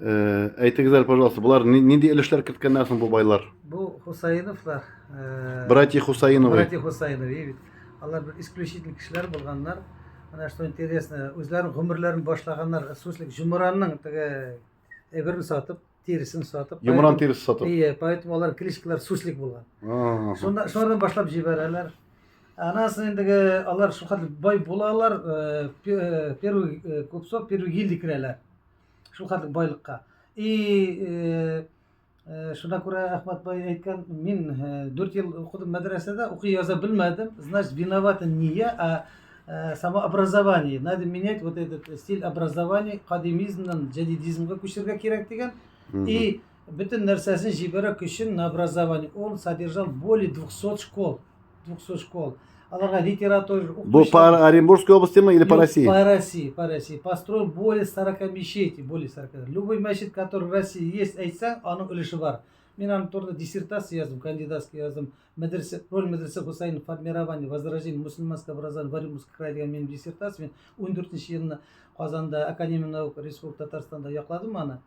Әйтегез әле, пожалуйста, болар нинди өлешләр керткәннәр соң бу байлар? Бу Хусаиновлар. Братья Хусаиновы. Братья Хусаиновы, бит. Алар бер исключительный кешеләр булганнар. Менә что интересно, үзләренең гомерләрен башлаганнар суслик җомыранның теге әйберен сатып, тиресен сатып. Йомран тиресе сатып. Ие, поэтому алар кличкалар суслик булган. Шунда шуннан башлап җибәрәләр. Аннан соң инде алар шулхәтле бай булалар, первый купцов, первый гильдия керәләр. Шулхәтле байлыкка. И шуна күрә Әхмәт бай әйткән, мин 4 ел укыдым мәдрәсәдә, укый яза белмәдем, значит, виновата не я, а само образование. Надо менять вот этот стиль образования, кадимизмнан җәдидизмга күчәргә кирәк дигән. И бөтен нәрсәсен җибәрә көчен на образование. Он содержал более 200 школ. 200 школ. Аларга литература Бу по Оренбургской области или по России? По России, по России. Построил более 40 мечетей, более 40. Любой мечеть, который в России есть, әйтсәң, аның өлеше бар. Мин аның турында диссертация яздым, кандидатский яздым. Мәдрәсә, роль мәдрәсә Хусайн в формировании, возрождении мусульманского образования в Оренбургском крае дигән минем диссертация. Мин 14 елны Казанда Академия наук Республика Татарстанда якладым аны.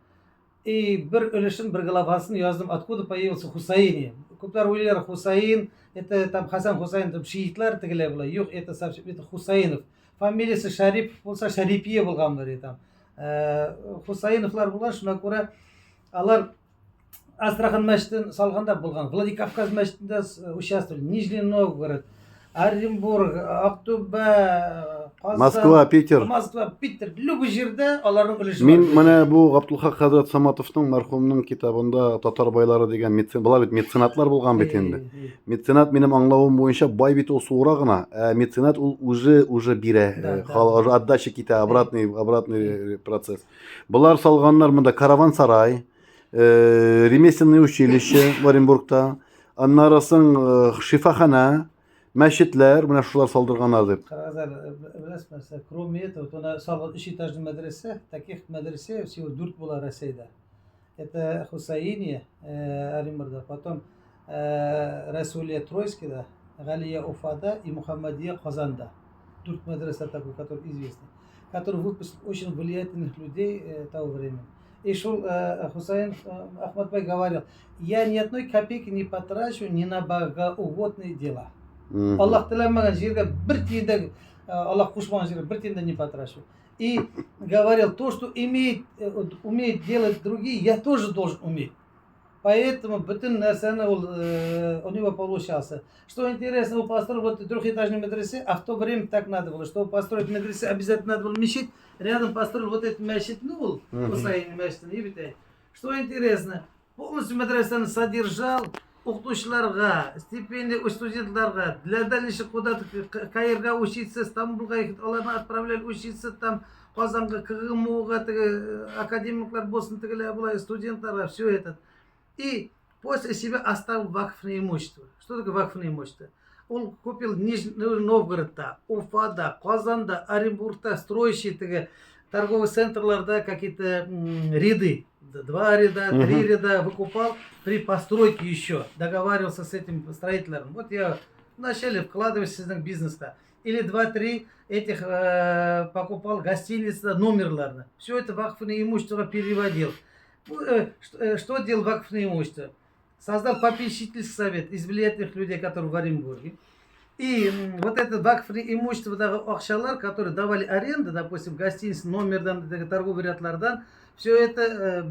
И бер өлешен, бер главасын яздым, откуда появился Хусаини. Күпләр уйлыйлар, Хусаин, это там Хасан Хусаин, там шиитлар тегеләр була. Юк, это совсем, это Хусаинов. Фамилиясе Шарипов булса, Шарипия булганнар там. Хусаиновлар булган, шуңа күрә алар Астрахань мәчетен салганда булган, Владикавказ мәчетендә участвовали, Нижний Новгород, Оренбург, Актүбә, Казан, Москва, Питер. Москва, Питер, любой җирдә аларның өлеше Мин менә бу Габдулхак хәзрәт Саматовның мәрхүмнең китабында Татар байлары дигән мецен, болар бит меценатлар булган бит инде. Меценат минем аңлавым буенча бай бит ул суыра гына, ә меценат ул уже бирә, уже отдача китә, обратный процесс. Болар салганнар монда караван-сарай, ремесленное училище в Оренбургта, аннары соң шифахана, мәчетләр, менә шулар салдырганнар дип. Карагыз әле, беләсезме, нәрсә, кроме этого, вот она салган өч этажный мәдрәсә, таких мәдрәсә всего дүрт була Россиядә. Это Хусаиния, Оренбургда, потом Расулия Троицкида, Галия Уфада и Мухаммадия Казанда. Дүрт мәдрәсә такой, который известный, который выпустил очень влиятельных людей того времени. И шул Хусаин Ахмадбай говорил, я ни одной копейки не потрачу ни на богоугодные дела. Аллаһ теләмәгән җиргә бер тиен дә, Аллаһ кушмаган җиргә бер тиен дә не потрачу. И говорил, то, что умеет делать другие, я тоже должен уметь. Поэтому бөтен нәрсәне ул, у него получался. Что интересно, он построил вот трехэтажный медресе, а в то время так надо было, чтобы построить медресе, обязательно надо было мечеть. Рядом построил вот этот мечеть, ну, ул Хусаин мәчетен, и бит. Что интересно, полностью мәдрәсәне содержал, укытучыларга, стипендия студентларга, для дальнейших куда-то Каирга учиться, Стамбулга ехать, аларны отправляли учиться там, Казанга, КГМУга, теге академиклар булсын, тегеләр болай, студентларга, все это. И после себя оставил вакфное имущество. Что такое вакфное имущество? Он купил Нижний Новгородта, Уфада, Казанда, Оренбургта строящие теге торговый центрларда какие-то ряды. Два ряда, три ряда выкупал при постройке еще. Договаривался с этим строителем. Вот я вначале вкладываюсь в бизнеска. Или два-три этих покупал гостиницы, номерларны. Все это вакфное имущество переводил. Что делал вакфное имущество? Создал попечительский совет из влиятельных людей, которые в Оренбурге. И вот это вакфное имущество акчалар, которые давали аренду, допустим, гостиниц, номердан, торговый рядлардан, все это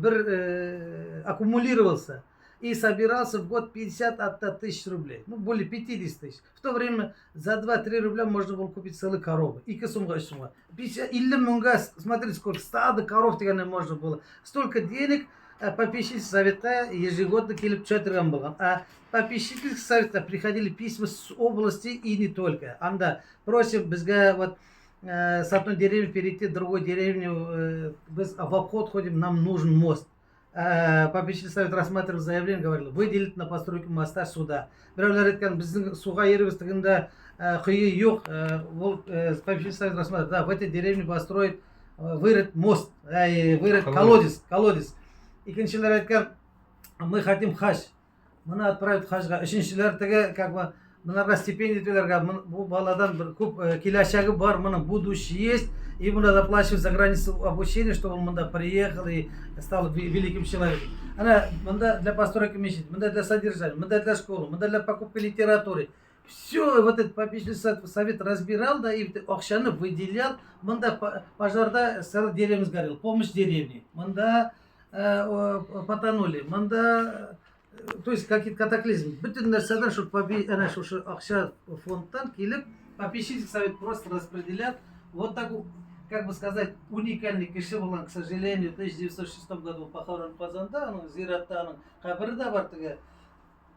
аккумулировался и собирался в год 50 тысяч рублей. Ну, более 50 тысяч. В то время за 2-3 рубля можно было купить целую корову. Ике сумга, өч сумга. 50, 50 меңгә, смотрите, сколько стадо коров дигәнне можно было. Столько денег попечительский советка ежегодно килеп төшә торган булган. А попечительский советка приходили письма с области и не только. Анда просим безгә вот с одной деревни перейти в другую деревню, без в обход ходим, нам нужен мост. Попечительский совет рассматривал заявление, говорил, выделить на постройку моста сюда. Берәүләр әйткән, безнең суга йөрибез тегендә кое юк, ул попечительский совет рассматривал, да, в этой деревне построить, вырыть мост, вырыть колодец, колодец. Икенчеләр әйткән, мы хотим хадж, моны отправить хаҗга. Өченчеләр теге, как бы, монарга стипендия түләргә, бу баладан бер күп киләчәге бар, моның будущее есть. Ему надо оплачивать за границу обучение, чтобы он монда приехал и стал великим человеком. Ана монда для постройки мечети, монда для содержания, монда для школы, монда для покупки литературы. Все вот этот попечительский совет разбирал, да, и акчаны выделял. Монда пожарда целая деревня сгорел, помощь деревне. Монда потонули, монда то есть какие-то катаклизм. Бөтен нәрсәдән шул әнә шушы акча фондтан килеп, попечительский совет просто распределял. Вот так, как бы сказать, уникальный кеше булган, к сожалению, в 1906 году похоронен Казанда, аның зиратта аның кабере дә бар теге.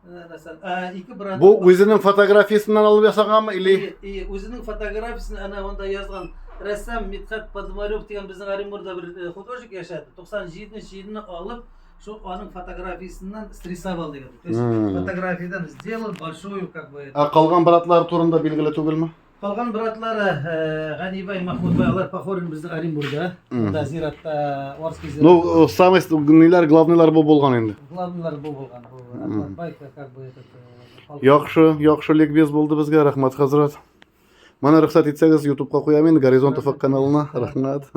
Нәрсә, ике брат. Бу үзенең фотографиясеннән алып ясаганмы или? И, үзенең фотографиясен әнә монда язган рәссам Мидхәт Подмарев дигән безнең Оренбургда бер художник яшәде. 97 елны алып, шул аның фотографиясеннән срисовал дигән. То есть фотографиядан сделал большую как бы. Ә калган братлары турында билгеле түгелме? Калган братлары Ганибай, Махмудбай, алар похорон безнең Оренбургда. Монда зиратта, Орский зиратта. Ну, самый ниләр, главныйлар бу булган инде. Главныйлар бу булган. Бу Атланбай, как бы этот. Яхшы, яхшы ликбез булды безгә, рәхмәт, хәзрәт. Моны рөхсәт итсәгез, YouTubeка куям инде, Горизонт УФК каналына. Рәхмәт.